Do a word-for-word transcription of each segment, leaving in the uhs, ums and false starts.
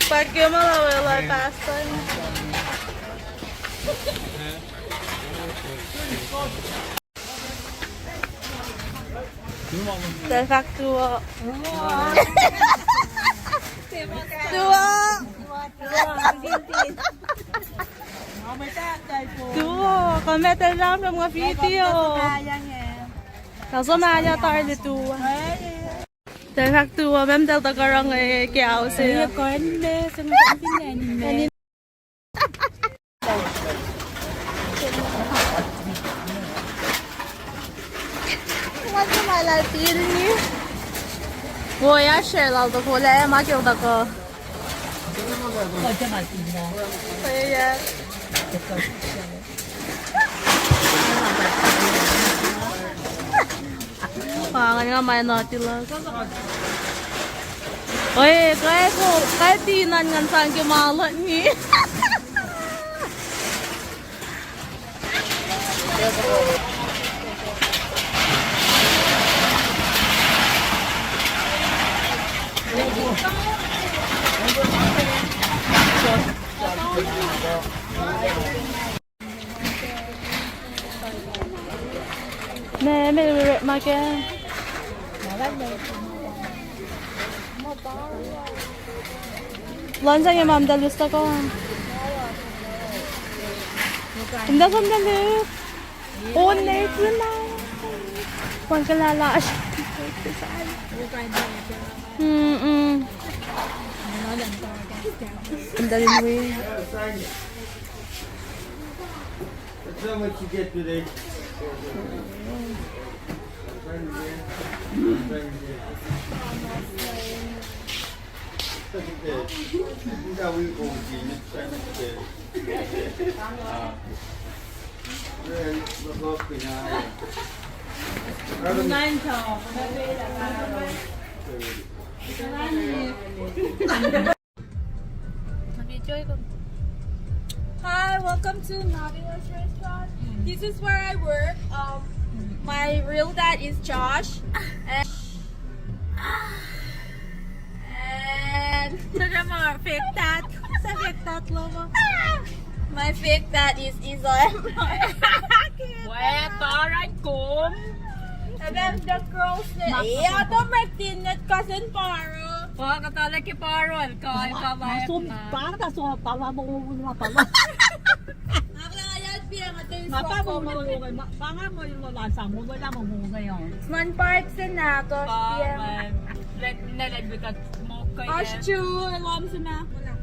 Pak ke ma la welah pahstan. Tuh fahk tuo. Tuo. Tuo, kom etuh lah nga video. Kaso ma ya tar lutu. Tuh fahk tuo, mem tel tuh karang e ke ao se. What's my life in you? Wo ya share lal to kole ma ke uta ko. What's my life in you? Wo ya. Pa ngan nga ma noti luhk. Oe, kai ko, kai tinan ngan sang ke ma luhk ni. Me, me, me, ma ke. Lan sang e mam dalu stuko. Inda som dalu. On ne tu na. Pang kalala. Mm-mm. Inda rin wi. That's how much you get today. Hi, welcome to Navia's restaurant. This is where I work. Um, my real dad is Josh. And, and so my fake dad. Sa fake dad logo. My fake dad is Izo. Where are I come? And then the girls, yeah, the Martin, that cousin Paro. Wa, kata liki Paro, el ka, el ka live na. Paro, so, pala mo, pala. Nga pa mo, mo, mo, ma, pa nga mo, mo, la, sa mo, mo, la, mo, mo, mo, yun. Sman Park se na, ko, yeah. Let, let, let, because mo, ko, Ash, yeah. Chu, alam se na. Wala.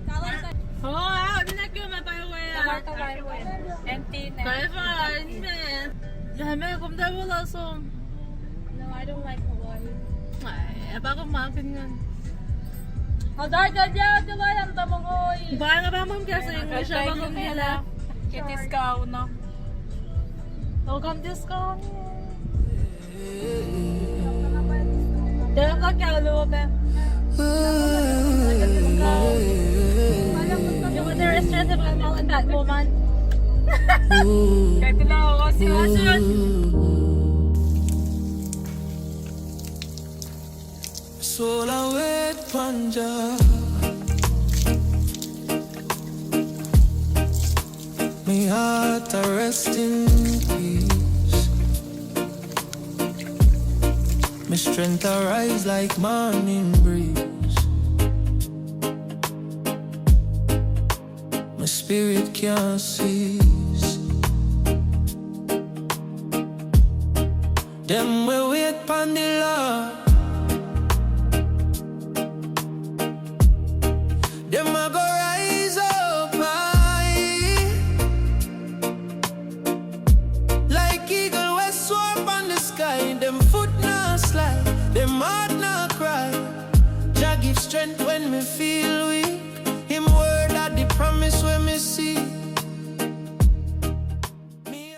Kalam sa. Oh, ah, di na kyo ma pa, wa, ah. Tama, tama, wa. Empty na. Kaya fine, man. Dami, kum da wala song. No, I don't like Hawaii. Ay, apa ko makin ngan. Hadar, hadar, hadar, hadar, ang tamang oy. Ba nga ba mam kasi English, apa ko nila? Ke discount na. Welcome discount. Dala ka kalo ba? Yung mga restaurant sa mga mga Batwoman. Kahit lang ako, si Asun. Sola wet panja. May heart rest in peace. Strength arise like morning breeze. My spirit can't cease. Them will wait upon the Lord. Them a go rise up high. Like eagle weh soar upon the sky, them foot nah slide, them heart nah cry. Jah give strength when mi feel weak. Him word a the promise weh mi see. Mi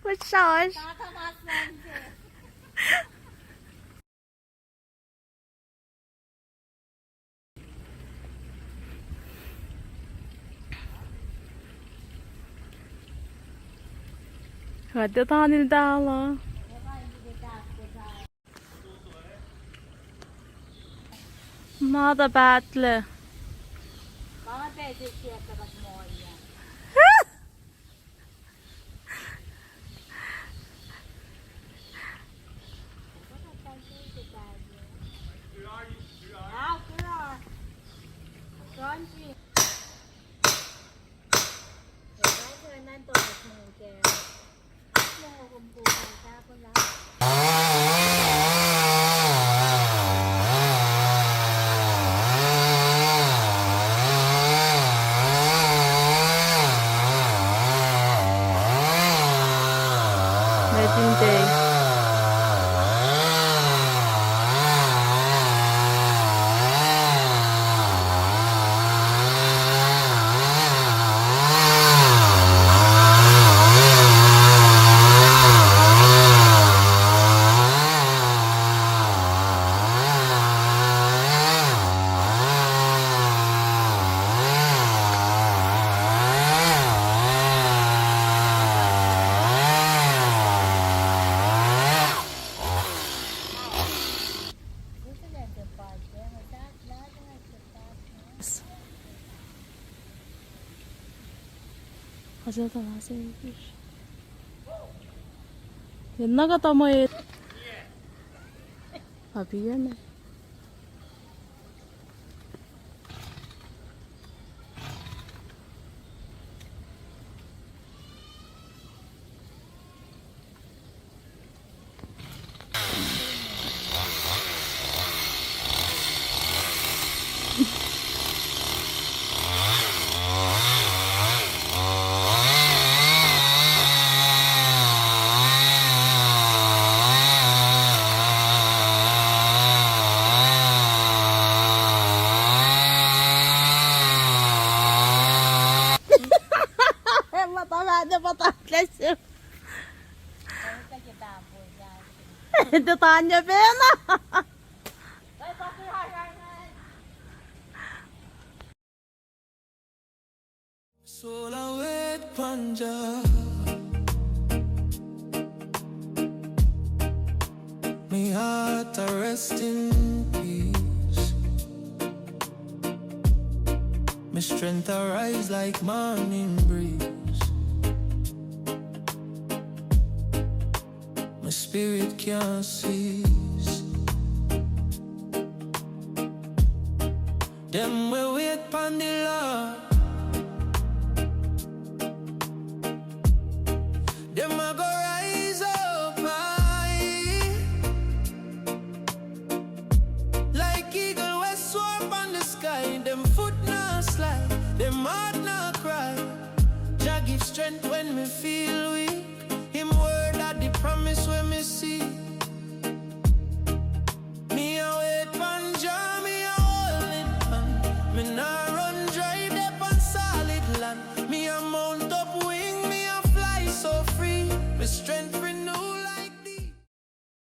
Kuht srohsr. Kuht etuh nil tala. Ma tuh pahtlac. Yen na kuhtuh mwet. Apiyac me. Tuh tanya pacna. Sola wet panja. May heart a rest in peace. May strength arise like morning breeze. My spirit can't cease. Them will wait pon the Lord.